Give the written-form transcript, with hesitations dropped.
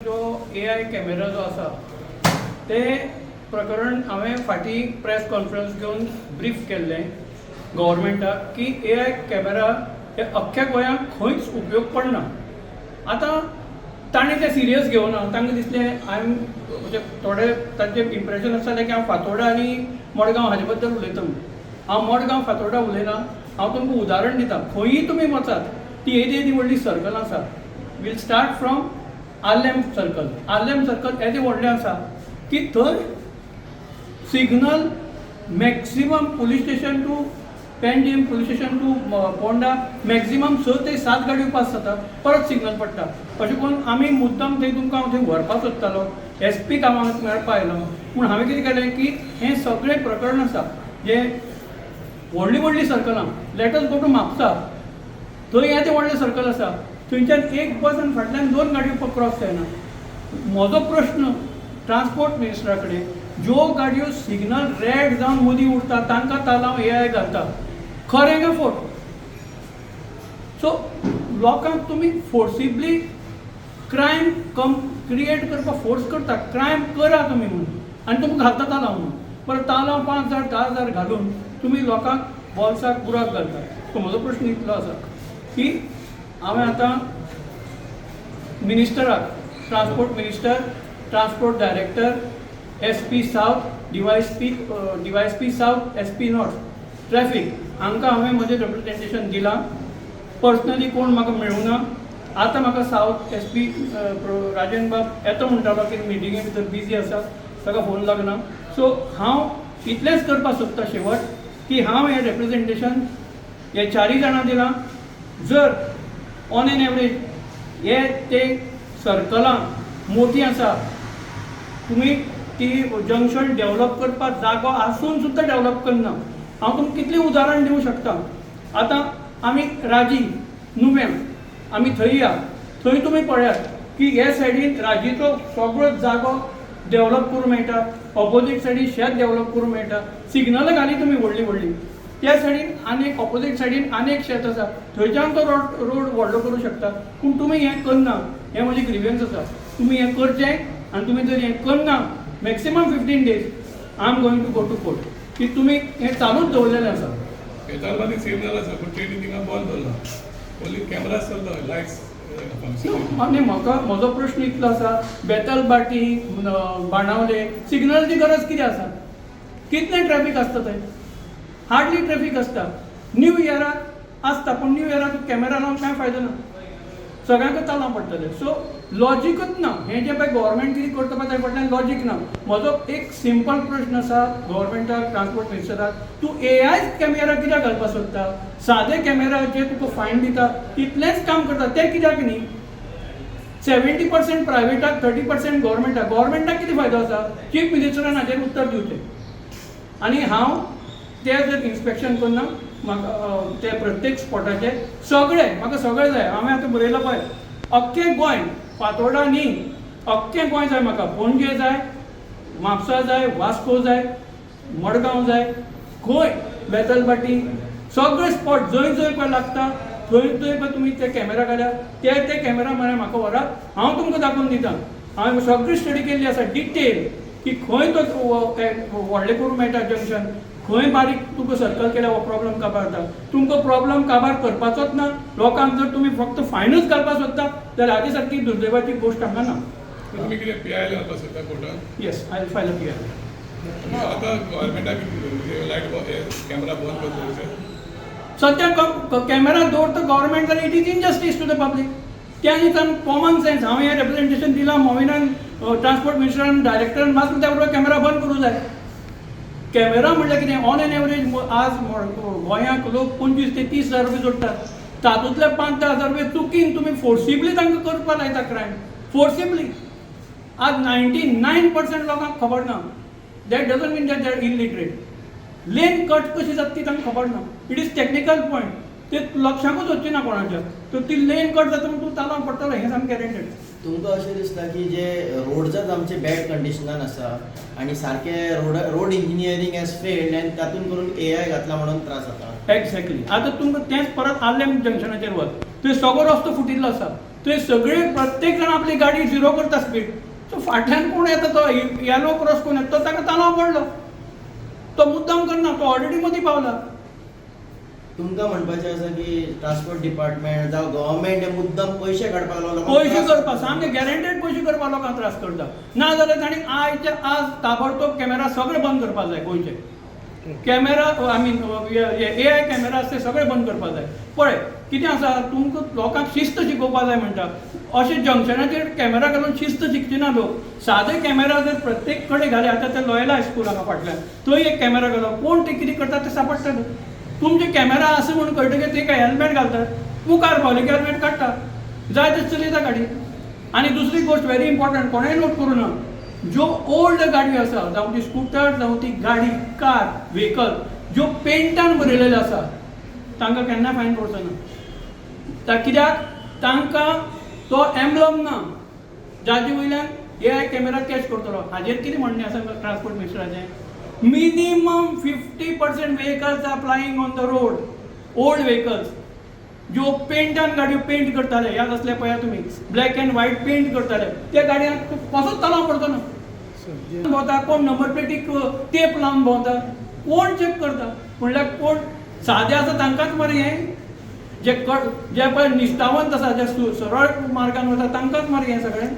जो AI camera जो आसा, ते प्रकरण हांवें फाटीं प्रेस कॉन्फरन्स घेवन ब्रीफ केल्लें गव्हर्मेंटाक की एआय कॅमेरा हे अख्ख्या गोंयांत खंयच उपयोग पडना. आतां ताणें तें सिरियस घेवना. तांकां दिसलें I am, म्हणजे थोडे तांचें इम्प्रेशन आसतालें की हांव फातोर्डा आनी मडगांव हाजे बद्दल उलयता म्हूण. हांव मडगांव, फातोर्डा उलयना. हांव तुमकां उदाहरण दिता. खंयी तुमी वचात, ती येदी येदी व्हडली सर्कल आसा. We'll start from Arlem circle. Arlem circle येदें व्हडलें आसा की थंय signal maximum police station to Panjim, police station to Ponda, maximum 6 ते 7 गाडयो पास जाता, परत सिग्नल पडटा. अशें करून आमी मुद्दम थंय तुमकां हांव थंय व्हरपाक सोदतालो. एस पी कामाक मेळपा आयलो, पूण हांवें कितें केलें की हें सगळें प्रकरण आसा जें व्हडलीं व्हडलीं सर्कलां. Let us go to Mapusa. थंय येदें व्हडलें सर्कल आसा, थंयच्यान एक बस आनी फाटल्यान दोन गाडयो क्रॉस जायना. म्हजो प्रश्न ट्रान्सपोर्ट मिनिस्टरा कडेन, ज्यो गाडयो सिग्नल रेड जावन मदीं उरता, तांकां तालांव एआय घालता, खरें काय फट? सो लोकांक तुमी फोर्सिबली क्रायम कम क्रिएट करपाक फोर्स करता. क्रायम करा तुमी म्हणून आनी तुमकां घालता तालांव म्हणून. परत तालांव 5,000, 10,000 घालून तुमी लोकांक बोल्साक बुराक घालता. सो म्हजो प्रश्न इतलो आसा की हांवें आतां मिनिस्टराक, transport minister, transport director, SP South, DySP, DySP South, SP North, traffic, हांकां हांवें म्हजें रिप्रेझेंटेशन दिलां. पर्सनली कोण म्हाका मेळूं ना. आतां म्हाका सावथ एसपी राजन बाब येता म्हणटालो की मिटिंगे भितर बिजी आसा, ताका फोन लागना. सो हांव इतलेंच करपाक सोदता शेवट की हांव हें रेप्रेझेंटेशन हे चारूय जाणां दिलां. जर ऑन एन एवरेज हे ते सर्कलां मोटी आसा, तुमी ती जंक्शन डेव्हलप करपाक जागो आसून सुद्दां डेव्हलप करना. हांव तुमकां कितलीं उदाहरण दिवंक शकता. आतां आमी राजी नुव्यां आमी थंय या. थंय तुमी पळयात की हे सायडीन राजीचो सगळो जागो डेव्हलप करूंक मेळटा, ऑपोजीट सायडीन शेत डेव्हलप करूंक मेळटा. सिग्नलां घाली तुमी व्हडली व्हडली. त्या सायडीन आनी एक ऑपोजीट सायडीन आनी एक शेत आसा, थंयच्यान तो रोड व्हडलो करूं शकता. पूण तुमी हें करना, हें म्हजें ग्रिवियन्स आसा. तुमी हें करचें आनी तुमी जर हें करना, maximum 15 days I am going to go to court की तुमी हें चालूच दवरलेलें आसा. बेतालबातीक सिग्नल आसा, पूण तेणी थिंगा बंद दवरला. ओन्ली कॅमेरास चलता, लायट्स फंक्शन. आनी म्हाका म्हजो प्रश्न इतलो आसा, बेतलबाटी, बाणावले सिग्नलची गरज कितें आसा? कितलें ट्रॅफीक आसता थंय? हार्डली ट्रॅफीक आसता. न्यू इयराक आसता, पूण न्यू इयराक कॅमेरा लावन कांय फायदो ना, सगळ्यांकच तालांव पडटलें. सो लॉजिकूच ना. हें जें पळय गव्हर्मेंट कितें करता पळय, ताचे फाटल्यान लॉजीक ना. म्हजो एक सिंपल प्रश्न आसा गव्हर्मेंटाक, ट्रान्सपोर्ट मिनिस्टराक, तूं एआय कॅमेरा कित्याक घालपाक सोदता? सादे कॅमेरा जे तुका फायन दिता तितलेंच काम करता, ते कित्याक न्ही? 70% प्रायवेटाक, 30% गव्हर्मेंटाक. गव्हर्मेंटाक कितें फायदो आसा? चीफ मिनिस्टरान हाचेर उत्तर दिवचें. आनी हांव ते जर इन्स्पेक्शन करना, म्हाका ते प्रत्येक स्पॉटाचे सगळे म्हाका सगळे जाय. हांवें आतां बरयलां पळय, अख्खें गोंय, फातोर्डा न्ही, अख्खें गोंय जाय म्हाका. पणजे जाय, म्हापसा जाय, वास्को जाय, मडगांव जाय, खंय बेतलबाटी, सगळे स्पॉट जंय जंय पळय लागता थंय थंय पळय तुमी ते कॅमेरा घाल्या. ते ते कॅमेरा मरे म्हाका व्हरात, हांव तुमकां दाखोवन दिता. हांवें सगळी स्टडी केल्ली आसा डिटेल की खंय तो व्हडलें करूंक मेळटा जंक्शन, खंय बारीक तुका सर्कल केल्यार हो प्रॉब्लम काबार जाता. तुमकां प्रॉब्लम काबार करपाचोच ना लोकांक. जर तुमी फक्त फायनूच घालपाक सोदता जाल्यार हाजे सारकी दुर्दैवाची गोश्ट हांगा ना. तुमी कितें पीआयएल घालपाक सोदता कोर्टान? Yes, I file a PIL. आतां गव्हर्मेंटाक लायट कॅमेरा बंद करतले. सद्या कॅमेरा दवरता गव्हर्मेंट जाल्यार it is injustice to the public. त्या निमित्तान कॉमन सेन्स, हांवें हें रेप्रेझेंटेशन दिलां मोविनान, ट्रान्सपोर्ट मिनिस्टरान, डायरेक्टरान. मात त्या बरोबर कॅमेरा बंद करूं जाय. कॅमेरा म्हणल्यार कितें? ऑन एन एवरेज आज गोंयांक लोक 25 ते 30 हजार रुपया जोडटात. तातूंतले 5-10 हजार रुपया चुकीन तुमी फोर्सिबली तांकां करपाक लायता क्रायम फोर्सिबली. आज 99% लोकांक खबर ना. That doesn't mean that they are illiterate. Lane cut कशी जाता ती तांकां खबर ना. It is technical point, ते लक्षाकूच वचची ना कोणाच्या. तर ती लेन कट जाता म्हणून तूं तालांव पडटलो, हें सामकें गॅरंटेड. तुमकां अशें दिसता की जे रोड्सच आमचे बॅड कंडिशनान आसा आनी सारके road engineering has failed आनी तातूंत करून एआय घातला म्हणून त्रास जाता? एक्झॅक्टली. आतां तुमकां तेंच परत आर्लेम जंक्शनाचेर वच, थंय सगळो रस्तो फुटिल्लो आसा. थंय सगळे प्रत्येक जाण आपली गाडी झिरो करता स्पीड. सो फाटल्यान कोण येता, तो येलो क्रॉस करून येता, तो ताका तालांव पडलो. तो मुद्दाम करना, तो ऑलरेडी मदीं पावला. तुमकां म्हणपाचें आसा की ट्रान्सपोर्ट डिपार्टमेंट जावं गव्हर्मेंट हे मुद्दम पयशे काडपाक लागलो लोकांक पयशे त्रास करपाक, सामके गॅरंटेड पयशे करपाक लोकांक त्रास करता. ना जाल्यार तांणी आयच्या आज ताबडतोब कॅमेरा सगळे बंद करपाक जाय गोंयचे. Camera, I mean, AI camera ते सगळे बंद करपाक जाय. पळय कितें आसा, तुमकां लोकांक शिस्त शिकोवपाक जाय म्हणटा. अशें जंक्शनाचेर कॅमेरा घालून शिस्त शिकचे ना लोक. सादे कॅमेरा जर प्रत्येक कडेन घाले, आतां ते लॉयला हायस्कूल हांगा फाटल्यान, थंय एक कॅमेरा घालो, कोण ते कितें करता ते सापडटले. तुमचे कॅमेरा आसा म्हणून कळटकीर ते काय हेल्मेट घालतात, मुखार पावले की हेल्मेट काडटा, जाय तशें चलयता गाडी. आनी दुसरी गोश्ट व्हेरी इम्पॉर्टंट, कोणेय नोट करूं ना, ज्यो ओल्ड गाडयो आसा, जावं ती स्कुटर, जावं ती गाडी, कार, व्हेकल, ज्यो पेंटान बरयलेल्यो आसा, तांकां केन्ना फायन पडचो ना. कित्याक? तांकां तो एम्बलम ना जाचे वयल्यान ए I camera catch करतलो. हाजेर कितें म्हणणें आसा transport मिनिस्टराचें? Minimum 50% vehicles are plying on the road, old vehicles, ज्यो पेंटान गाडयो पेंट करताले. याद आसले पळया तुमी, ब्लॅक अँड व्हायट पेंट करताले, त्या गाडयांक कसोच तालांव पडचो ना. भोंवता कोण, नंबर प्लेटीक टेप लावन भोंवता कोण, चॅक करता म्हणल्यार कोण सादे आसा तांकांच मरे हें, जे कड जे पळय निश्ठावंत आसा, जे सरळ मार्गान वता तांकांच मरे हें सगळें.